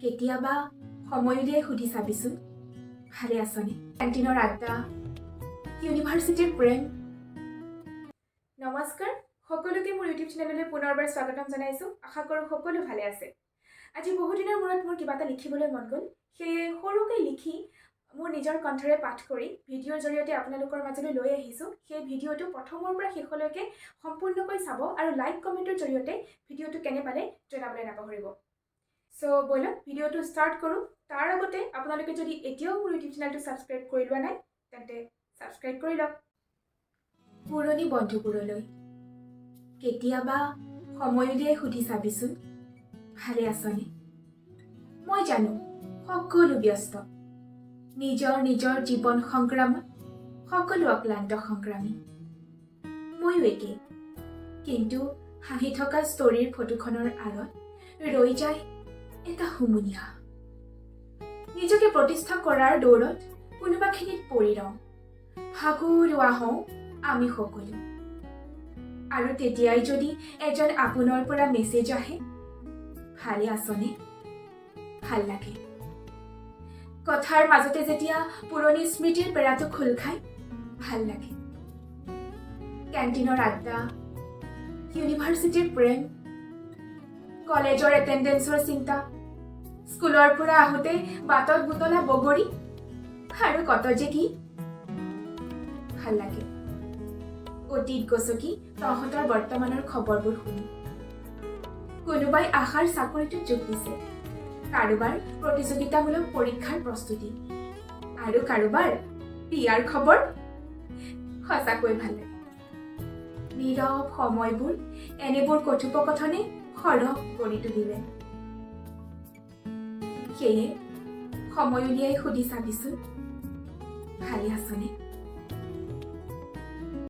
কেতিয়াবা সময় উলিয়াই সুধি চাবিচোন, ভালে আছনে? কেণ্টিনৰ আড্ডা, ইউনিভাৰ্চিটিৰ প্ৰেম। নমস্কাৰ সকলোকে, মোৰ ইউটিউব চেনেললৈ পুনৰবাৰ স্বাগতম জনাইছোঁ। আশা কৰোঁ সকলো ভালে আছে। আজি বহুদিনৰ মূৰত মোৰ কিবা এটা লিখিবলৈ মন গ'ল। সেয়ে সৰুকৈ লিখি মোৰ নিজৰ কণ্ঠৰে পাঠ কৰি ভিডিঅ'ৰ জৰিয়তে আপোনালোকৰ মাজলৈ লৈ আহিছোঁ। সেই ভিডিঅ'টো প্ৰথমৰ পৰা শেষলৈকে সম্পূৰ্ণকৈ চাব আৰু লাইক কমেণ্টৰ জৰিয়তে ভিডিঅ'টো কেনে পালে জনাবলৈ নাপাহৰিব। চ' ব'লক, ভিডিঅ'টো ষ্টাৰ্ট কৰোঁ। তাৰ আগতে আপোনালোকে যদি এতিয়াও মোৰ ইউটিউব চেনেলটো ছাবস্ক্ৰাইব কৰি লোৱা নাই, তেন্তে ছাবস্ক্ৰাইব কৰি লওক। পুৰণি বন্ধুবোৰলৈ, কেতিয়াবা সময় উলিয়াই সুধি চাবিচোন, ভালে আছনে? মই জানো, সকলো ব্যস্ত। নিজৰ নিজৰ জীৱন সংগ্ৰামত সকলো অক্লান্ত সংগ্ৰামী। ময়ো একেই। কিন্তু হাঁহি থকা ষ্টৰীৰ ফটোখনৰ আঁৰত ৰৈ যায় এটা হুমুনিয়াহ। নিজকে প্ৰতিষ্ঠা কৰাৰ দৌৰত কোনোবাখিনিত পৰি ৰওঁ, ভাগৰুৱা হওঁ আমি সকলো। আৰু তেতিয়াই যদি এজন আপোনৰ পৰা মেছেজ আহে, "ভালে আছনে?" ভাল লাগে। কথাৰ মাজতে যেতিয়া পুৰণি স্মৃতিৰ পেৰাটো খোল খায়, ভাল লাগে। কেণ্টিনৰ আড্ডা, ইউনিভাৰ্চিটিৰ প্ৰেম, কলেজৰ এটেণ্ডেঞ্চৰ চিন্তা, স্কুলৰ পৰা আহোঁতে বাটত বুটলা বগৰী আৰু কত যে কি। ভাল লাগে অতীত গচকি তহঁতৰ বৰ্তমানৰ খবৰবোৰ শুনি। কোনোবাই আশাৰ চাকৰিটোত যোগ দিছে, কাৰোবাৰ প্ৰতিযোগিতামূলক পৰীক্ষাৰ প্ৰস্তুতি আৰু কাৰোবাৰ বিয়াৰ খবৰ। সঁচাকৈ ভাল লাগে। নীৰৱ সময়বোৰ এনেবোৰ কথোপকথনে সৰহ কৰি তুলিলে। সেয়ে সময় উলিয়াই সুধি চাবিচোন, ভালে আছনে?